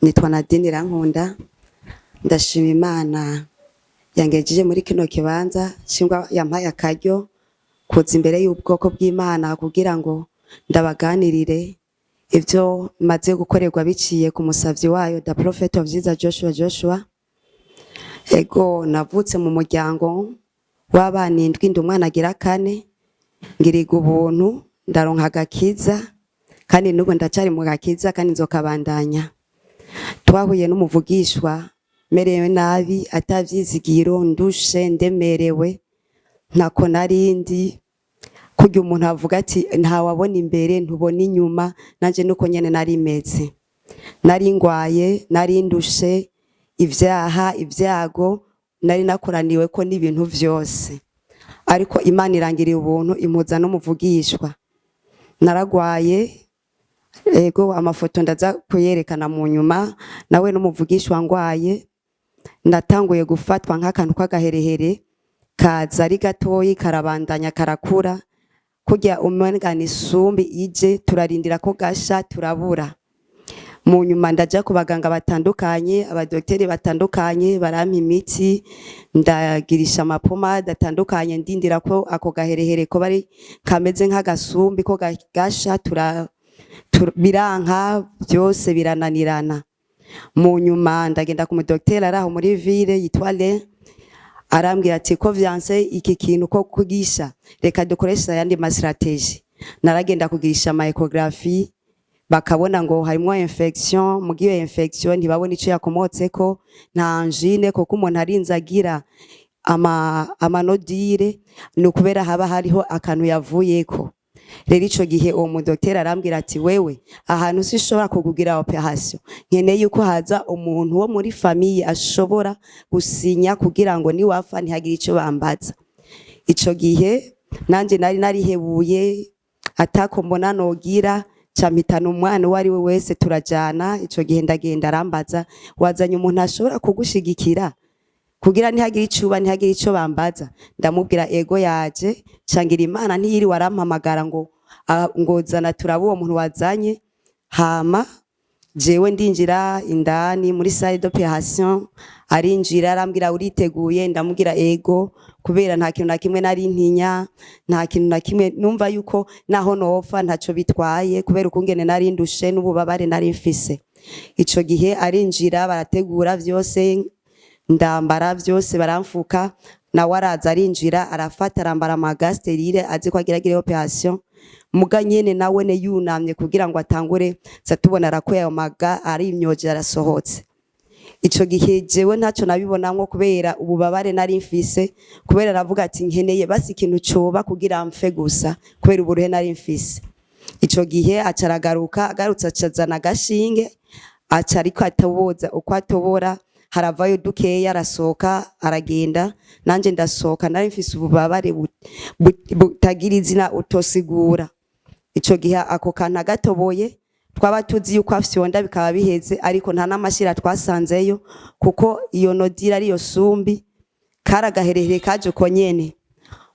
Nitwa Nadine Irankunda. Ndashima Imana yangejeje muri kino kibanza shingwa, yampaye akaryo kuza imbere y'ubwoko bw'Imana kugira ngo ndabaganirire ivyo maze gukorerwa biciye ku musavyi wayo, the Prophet of Jesus Joshua Joshua. Ego, navutse mu muryango w'abana indwi, ndi umwana agira kane. Ngiriga ubuntu, ndaronka agakiza, kandi n'ubu ndacari mu gakiza kandi nzokabandanya. Twahuye n'umuvugishwa merewe nabi, atavyizigiro, ndushe, ndemerewe, ntako narindi. Kurya umuntu avuga ati ntawabona imbere ntubona inyuma, nanje nuko nyene nari meze. Nari ngwaye, nari ndushe, ivyaha, ibyago, nari nakoraniwe ko n'ibintu vyose, ariko Imana irangiriye ubuntu, impuza n'umuvugishwa. Naragwaye, ego, amafoto ndaza kuyerekana mu nyuma. Nawe n'umuvugishwa ngwaye, ndatanguye gufatwa nk'akantu k'agaherehere, kaza ari gatoyi, karabandanya karakura, kurya umenga ni isumbi ije. Turarindira ko gasha, turabura. Mu nyuma ndaja ku baganga batandukanye, abadokiteri batandukanye, barampa imiti, ndagirisha amapomade atandukanye, ndindira ko ako gaherehere ko bari kameze nk'agasumbi ko gasha, biranka byose, birananirana. Mu nyuma ndagenda ku mudokiteri ari aho muri ville yitwa Le, arambwira ati ko vyanse iki kintu ko kugisha, reka dukoreshe ayandi ma stratégie. Naragenda kugirisha ama échographie, bakabona ngo harimwo infection. Mugiyo iyo infection ntibabona ico yakomotseko, nta angine, kuko umuntu arinze agira ama nodules ni ukubera haba hariho akantu yavuyeko. Rero ico gihe uwo mudokiteri arambwira ati wewe ahantu sishobora kukugira opération, nkeneye yuko haza umuntu wo muri famille ashobora gusinya kugira ngo niwapfa ntihagire ico bambaza. Ico gihe nanje nari narihebuye, atako mbona nogira, ca mpitana umwana uwo ari we wese, turajana. Ico gihe ndagenda, arambaza: wazanye umuntu ashobora kugushigikira kugira ntihagire icuba, ntihagire ico bambaza? Ndamubwira ego, yaje. Cangira Imana ntiyiriwe arampamagara ngo ngo zana turabe uwo muntu wazanye. Hama jewe ndinjira indani muri salle d'opération, arinjira, arambwira: uriteguye? Ndamubwira ego, kubera nta kintu na kimwe nari ntinya, nta kintu na kimwe numva yuko naho nopfa ntaco bitwaye, kubera ukungene nari ndushe n'ububabare nari mfise. Ico gihe arinjira, barategura vyose, ndambara vyose, baramfuka. Nawe araza, arinjira, arafata, arambara ama gants stériles, azi ko agira agire opération. Muga nyene nawe ne yunamye kugira ngo atangure, za tubona arakuye ayo ma gants, arimyoje, arasohotse. Ico gihe jewe ntaco nabibonamwo kubera ububabare nari mfise, kubera aravuga ati nkeneye basi ikintu coba kugira mfe gusa, kubera uburuhe nari mfise. Ico gihe aca aragaruka, agarutse acazana agashinge, aca ariko atoboza. Uko atobora haravayo dukeya, arasohoka, aragenda, nanje ndasohoka. Nari mfise ububabare butagira izina utosigura. Ico gihe ako kantu agatoboye, twaba tuzi yuko afyonda bikaba biheze, ariko nta n'amashira twasanzeyo, kuko iyo nodule ariyo sumbi kari agaherehere kaje uko nyene.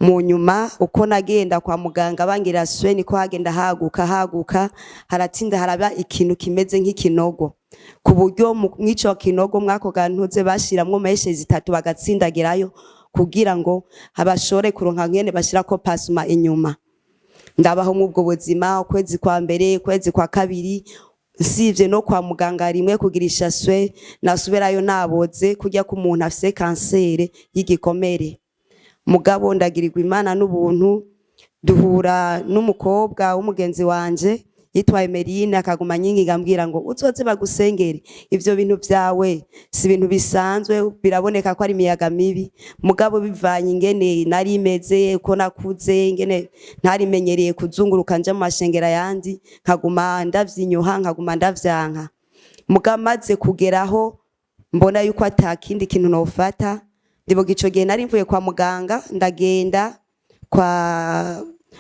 Mu nyuma uko nagenda kwa muganga bangira soins, niko hagenda haguka, haguka, haratsinda haraba ikintu kimeze nk'ikinogo, ku buryo mw'ico kinogo, mwako gantuze, bashiramwo mèches zitatu, bagatsindagirayo kugira ngo habashore kuronka nkene bashirako pansement inyuma. Ndabaho mw'ubwo buzima ukwezi kwa mbere, ukwezi kwa kabiri, nsivye no kwa muganga rimwe kugirisha soins, nasubirayo naboze, kurya ko umuntu afise kansere y'igikomere. Mugabo ndagirirwa Imana n'ubuntu, duhura n'umukobwa w'umugenzi wanje yitwa Emeline, akaguma nyinginga, ambwira ngo uzoze bagusengere, ivyo bintu vyawe si ibintu bisanzwe, biraboneka ko ari imiyaga mibi. Mugabo bivanye ingene nari meze, uko nakuze, ingene ntarimenyereye kuzunguruka nja mu mashengero ayandi, nkaguma ndavyinyoha, nkaguma ndavyanka. Mugabo maze kugeraho mbona yuko ata kindi kintu nofata. Ndibuka ico gihe nari mvuye kwa muganga, ndagenda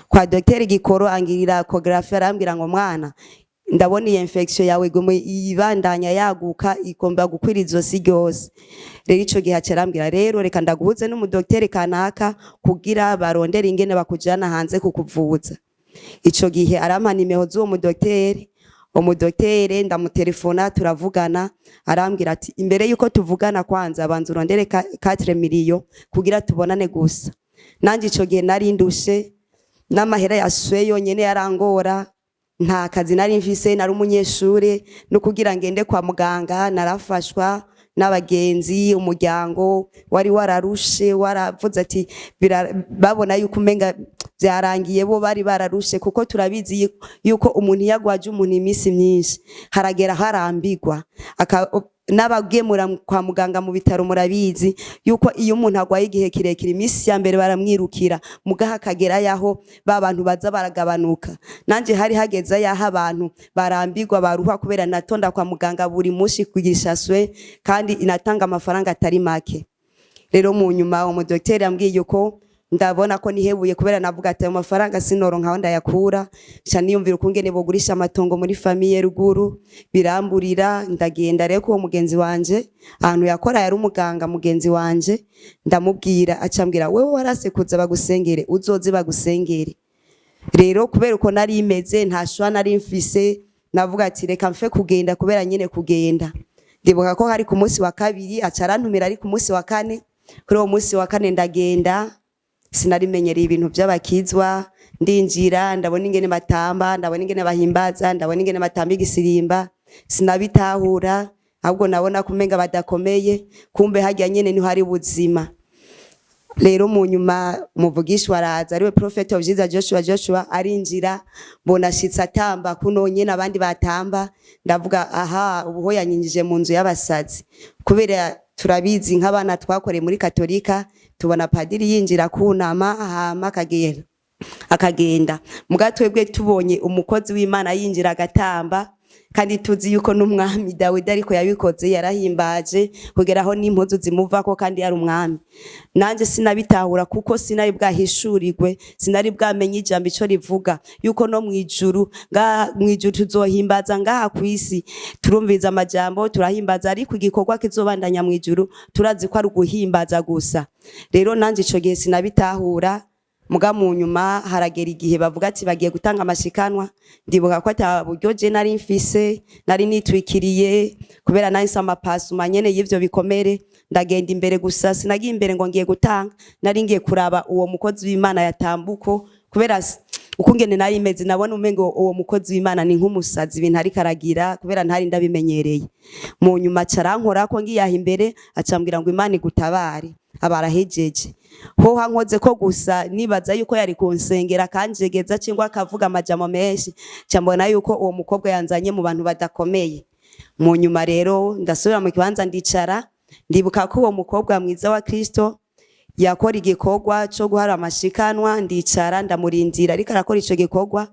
kwa Dr Gikoro, angirira échographie, arambwira ngo mwana, ndabona iyi infection yawe iguma ibandanya yaguka, igomba gukwira izosi ryose. Rero ico gihe aca arambwira: rero reka ndaguhuze n'umudokiteri kanaka kugira barondere ingene bakujana hanze kukuvuza. Ico gihe arampa nimero z'uwo mudokiteri. Umudoktere ndamutelefona, turavugana, arambwira ati: "Imbere yuko tuvugana, kwanza banza urondere 4 miliyo kugira tubonane gusa." Nanje ico gihe nari ndushe, n'amahera ya soins yonyene yarangora. Nta kazi nari mfise, nari umunyeshure, no kugira ngende kwa muganga narafashwa n'abagenzi. Umuryango wari wararushe, waravuze ati babona yuko umenga byarangiye. Bo bari bararushe, kuko turabizi yuko umuntu iyo agwaje umuntu iminsi myinshi haragera harambigwa. N'abagemura kwa muganga mu bitaro murabizi yuko iyo umuntu agwaye igihe kirekire, iminsi ya mbere baramwirukira, mugaha akagera yaho ba bantu baza baragabanuka. Nanje hari hageze yaho abantu barambigwa, baruha, kubera natonda kwa muganga buri munsi kugisha soins, kandi inatanga amafaranga atari make. Rero mu nyuma umudokiteri yambwiye uko, ndabona ko nihebuye, kubera navuga ati ayo mafaranga sinoronka aho ndayakura. Nca niyumvira ukungene bogurisha amatongo muri famille ruguru, biramburira. Ndagenda rero kuwo mugenzi wanje ahantu yakora, yari umuganga mugenzi wanje, ndamubwira, acambwira: "Wewe warase kuza bagusengere, uzoze bagusengere." Rero kubera uko nari meze, nta choix nari mfise, navuga ati reka mfe kugenda, kubera nyine kugenda. Ndibuka ko hari ku munsi wa kabiri, aca arantumira ari ku munsi wa kane. Kuri uwo munsi wa kane ndagenda, sinarimenyereye ibintu by'abakizwa. Ndinjira, ndabona ingene batamba, ndabona ingene bahimbaza, ndabona ingene batamba igisirimba, sinabitahura. Ahubwo nabona kumenga badakomeye, kumbe harya nyene niho hari ubuzima. Rero mu nyuma umuvugishwa araza, ariwe Prophet of Jesus Joshua. Joshua arinjira, mbona ashitse atamba kuno nyene abandi batamba. Ndavuga: "Aha ubuho yanyinjije mu nzu y'abasazi." Kubera turabizi, nk'abana twakoreye muri Katolika, tubona padiri yinjira kunama hama akagenda. Muga twebwe tubonye umukozi w'Imana yinjira agatamba, kandi tuzi yuko n'umwami Dawidi ariko yabikoze, yarahimbaje kugera aho n'impuzu zimuvako kandi yari umwami. Nanje sinabitahura, kuko sinari bwahishurirwe, sinari bwamenye ijambo ico rivuga, yuko no mwijuru, ngaha mwijuru tuzohimbaza. Ngaha kwisi turumviza amajambo, turahimbaza, ariko igikorwa kizobandanya mwijuru turazi ko ari uguhimbaza gusa. Rero nanje ico gihe sinabitahura. Muga mu nyuma haragera igihe bavuga ati bagiye gutanga amashikanwa. Ndibuka ko ata buryo je nari mfise, nari nitwikiriye kubera nahise amapasuma nyene y'ivyo bikomere. Ndagenda imbere gusa, sinagiye imbere ngo ngiye gutanga, nari ngiye kuraba uwo mukozi w'Imana yatambuko, kubera ukungene nari meze nabona umengo uwo mukozi w'Imana ni nk'umusazi, ibintu ariko aragira, kubera ntari ndabimenyereye. Mu nyuma aca ko ngiyaha imbere, acambwira ngo: "Imana igutabare." Aba arahejeje. Ho hankoze ko gusa, nibaza yuko yari kunsengera akanjegeza cyangwa akavuga amajambo menshi, nca mbona yuko uwo mukobwa yanzanye mu bantu badakomeye. Mu nyuma rero ndasubira mu kibanza, ndicara. Ndibuka ko uwo mukobwa mwiza wa Kristo yakora igikorwa cyo guhara amashikanwa. Ndicara ndamurindira, ariko arakora ico gikorwa.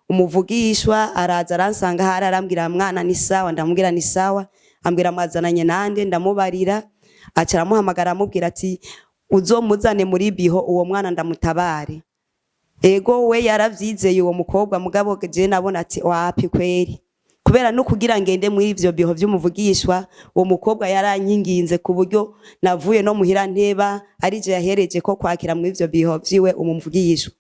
Umuvugishwa araza aransanga hari, arambwira: "Mwana, ni sawa?" Ndamubwira: "Ni sawa." Ambwira: "Mwazananye nande?" Ndamubarira. Aca aramuhamagara, amubwira ati: "Uzomuzane muri biho uwo mwana ndamutabare." Ego, we yaravyizeye uwo mukobwa, mugabo je nabona ati wapi kweri, kubera no kugira ngende muri ivyo biho vy'umuvugishwa, uwo mukobwa yarankinginze ku buryo navuye no muhira nteba, arije yahereje ko kwakira muri ivyo biho vyiwe umuvugishwa.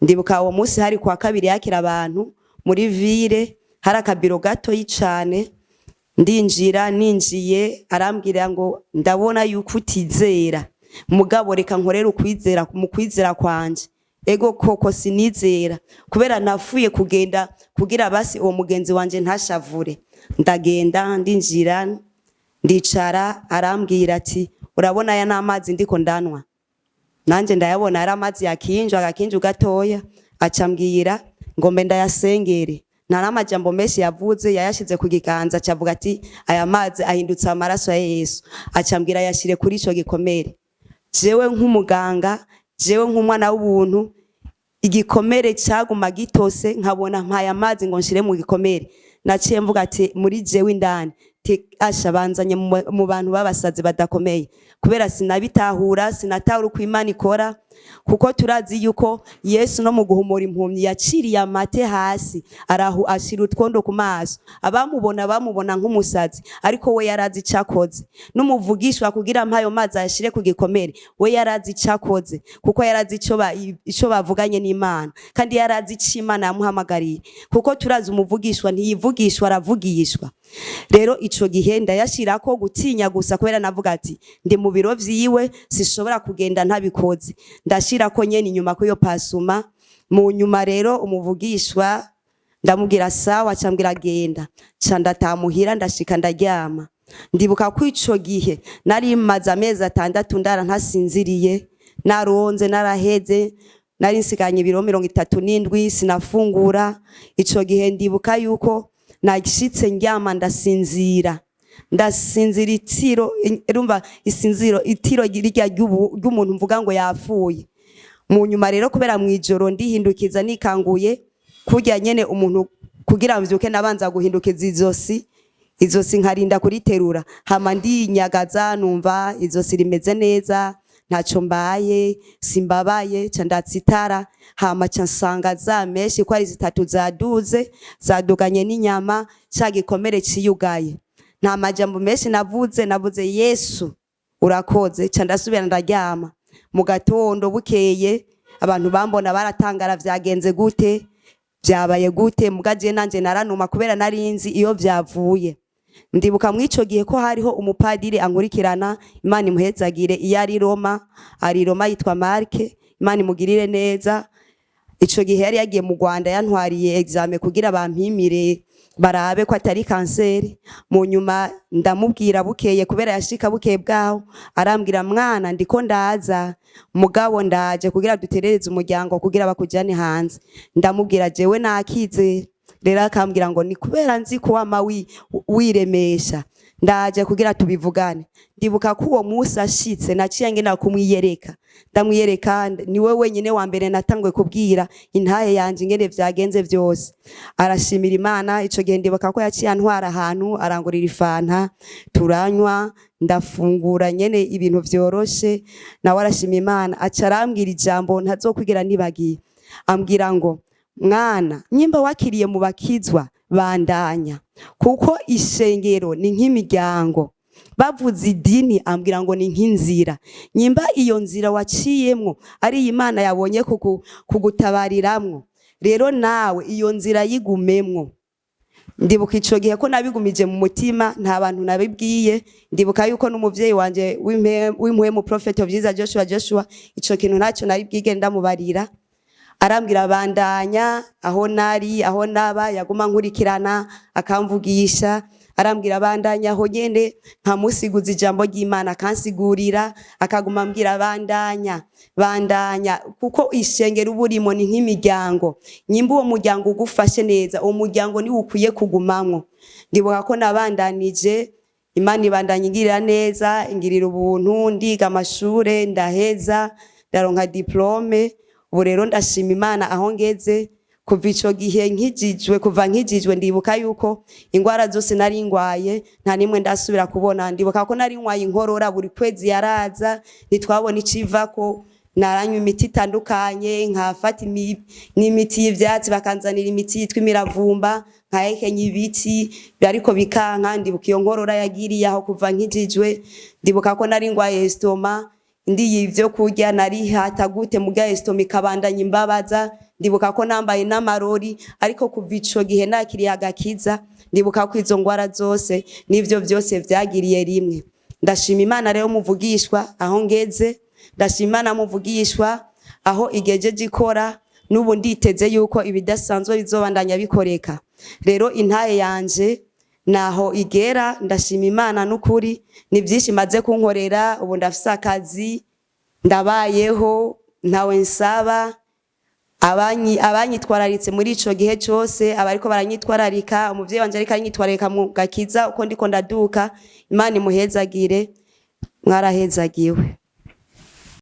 Ndibuka uwo munsi hari kwa kabiri, yakira abantu muri ville, hari akabiro gatoyi cane. Ndinjira, ninjiye arambwira ngo: "Ndabona yuko utizera, mugabo reka nkorere ukwizera mu kwizera kwanje." Ego koko sinizera, kubera nafuye kugenda kugira basi uwo mugenzi wanje ntashavure. Ndagenda, ndinjira, ndicara. Arambwira ati: "Urabona aya n'amazi ndiko ndanwa?" Nanje ndayabona, ari amazi yakinjwa, agakinju gatoya. Acambwira ngo mbe ndayasengere. Nta n'amajambo menshi yavuze, yayashize ku kiganza, acavuga ati: "Aya mazi ahindutse amaraso ya Yesu." Acambwira yashire kuri ico gikomere. Jewe nk'umuganga, jewe nk'umwana w'ubuntu, igikomere caguma gitose, nkabona mpaye amazi ngo nshire mu gikomere. Naciye mvuga ati muri jewe indani ti asha banzanye mu bantu b'abasazi badakomeye, kubera sinabitahura, sinatahura uko Imana ikora. Kuko turazi yuko Yesu no mu guhumura impumyi yaciriye amate hasi, arahu ashira utwondo ku maso. Abamubona bamubona nk'umusazi, ariko we yarazi icakoze. N'umuvugishwa kugira mpayo mazi ayashire ku gikomere, we yarazi icakoze, kuko yarazi ico bavuganye n'Imana, kandi yarazi ico Imana yamuhamagariye. Kuko turazi umuvugishwa ntiyivugishwa, aravugishwa. Rero ico gihe ndayashirako gutinya gusa, kubera navuga ati ndi mu biro vyiwe, sishobora kugenda ntabikoze. Ndashirako nyene inyuma kuyo pansement. Mu nyuma rero umuvugishwa ndamubwira sawa, cambwira genda, ca ndatamuhira, ndashika ndaryama. Ndibuka ko ico gihe nari maze amezi 6 ndara ntasinziriye, naronze, naraheze, nari nsiganye ibiro 37, sinafungura. Ico gihe ndibuka yuko nashitse ndyama, ndasinzira, ndasinzira itiro, urumva isinziro itiro rirya ry'umuntu mvuga ngo yapfuye. Mu nyuma rero, kubera mw'ijoro ndihindukiza nikanguye kurya nyene umuntu kugira mvyuke, nabanza guhindukiza izosi, izosi nkarinda kuriterura, hama ndinyagaza, numva izosi rimeze neza, ntaco mbaye, simbabaye. Ca ndatsitara, hama ca nsanga za mèches ko ari zitatu zaduze, zaduganye n'inyama, ca gikomere ciyugaye. Nta majambo menshi navuze, navuze "Yesu urakoze", ca ndasubira ndaryama. Mu gatondo bukeye abantu bambona baratangara: "Vyagenze gute? Vyabaye gute?" Muga je nanje naranuma, kubera narinzi iyo vyavuye. Ndibuka mw'ico gihe ko hariho umupadiri ankurikirana, Imana imuhezagire, iyo ari Roma, ari Roma, yitwa Mark, Imana imugirire neza. Ico gihe yari yagiye mu Rwanda yantwariye examen kugira bampimire barabe ko atari kanseri. Mu nyuma ndamubwira bukeye, kubera yashika bukeye bwaho, arambwira: "Mwana, ndiko ndaza, mugabo ndaje kugira duterereze umuryango kugira bakujane hanze." Ndamubwira: "Jewe nakize." Rero akambwira ngo ni kubera nzi ko wama wiremesha, ndaje kugira tubivugane. Ndibuka ko uwo munsi ashitse naciye ngenda kumwiyereka, ndamwiyereka. Niwe wenyine wa mbere natanguye kubwira intahe yanje ingene vyagenze vyose, arashimira Imana. Ico gihe ndibuka ko yaciye antwara ahantu, arangurira ifanta, turanywa, ndafungura nyene ibintu vyoroshe, nawe arashima Imana. Aca arambwira ijambo ntazokwigira nibagiye, ambwira ngo: "Mwana, nyimba wakiriye mu bakizwa, bandanya, kuko ishengero ni nk'imiryango." Bavuze idini, ambwira ngo ni nk'inzira. Nyimba iyo nzira waciyemwo ari Imana yabonye kugutabariramwo, rero nawe iyo nzira yigumemwo. Ndibuka ico gihe ko nabigumije mu mutima, nta bantu nabibwiye. Ndibuka yuko n'umuvyeyi wanje w'impwemu, Prophet Vyiza Joshua Joshua, ico kintu ntacyo naribwige ndamubarira. Arambwira bandanya. Aho nari, aho naba, yaguma nkurikirana, akamvugisha, arambwira bandanya aho nyene. Nkamusiguza ijambo ry'Imana, akansigurira, akaguma ambwira bandanya, bandanya, kuko ishengero uba urimo ni nk'imiryango. Nyimba uwo muryango ugufashe neza, uwo muryango niwo ukwiye kugumamwo. Ndibuka ko nabandanije, Imana ibandanya ingirira neza, ingirira ubuntu, ndiga amashure, ndaheza, ndaronka diplôme. Ubu rero ndashima Imana aho ngeze. Kuva ico gihe nkijijwe, kuva nkijijwe, ndibuka yuko ingwara zose nari ngwaye nta nimwe ndasubira kubona. Ndibuka ko nari ngwaye inkorora, buri kwezi yaraza, ntitwabona icivako. Naranywa imiti itandukanye, nkafata n'imiti y'ivyatsi, bakanzanira imiti yitwa imiravumba, nkahekenya ibiti, ariko bikanka. Ndibuka iyo nkorora yagiriye aho kuva nkijijwe. Ndibuka ko nari ngwaye estomac, ndiye ivyo kurya narihata gute, muga estomac ikabandanya imbabaza. Ndibuka ko nambaye n'amarori, ariko kuva ico gihe nakiriye agakiza, ndibuka ko izo ngwara zose n'ivyo vyose vyagiriye rimwe. Ndashima Imana rero muvugishwa aho ngeze, ndashima Imana muvugishwa aho igejeje ikora. N'ubu nditeze yuko ibidasanzwe bizobandanya bikoreka. Rero intahe yanje naho igera, ndashima Imana n'ukuri, ni byinshi imaze kunkorera. Ubu ndafise akazi, ndabayeho, ntawe nsaba. Abanyitwararitse muri ico gihe cose, abariko baranyitwararika, umuvyeyi wanje ariko aranyitwararika mu gakiza uko ndiko ndaduka, Imana imuhezagire. Mwarahezagiwe.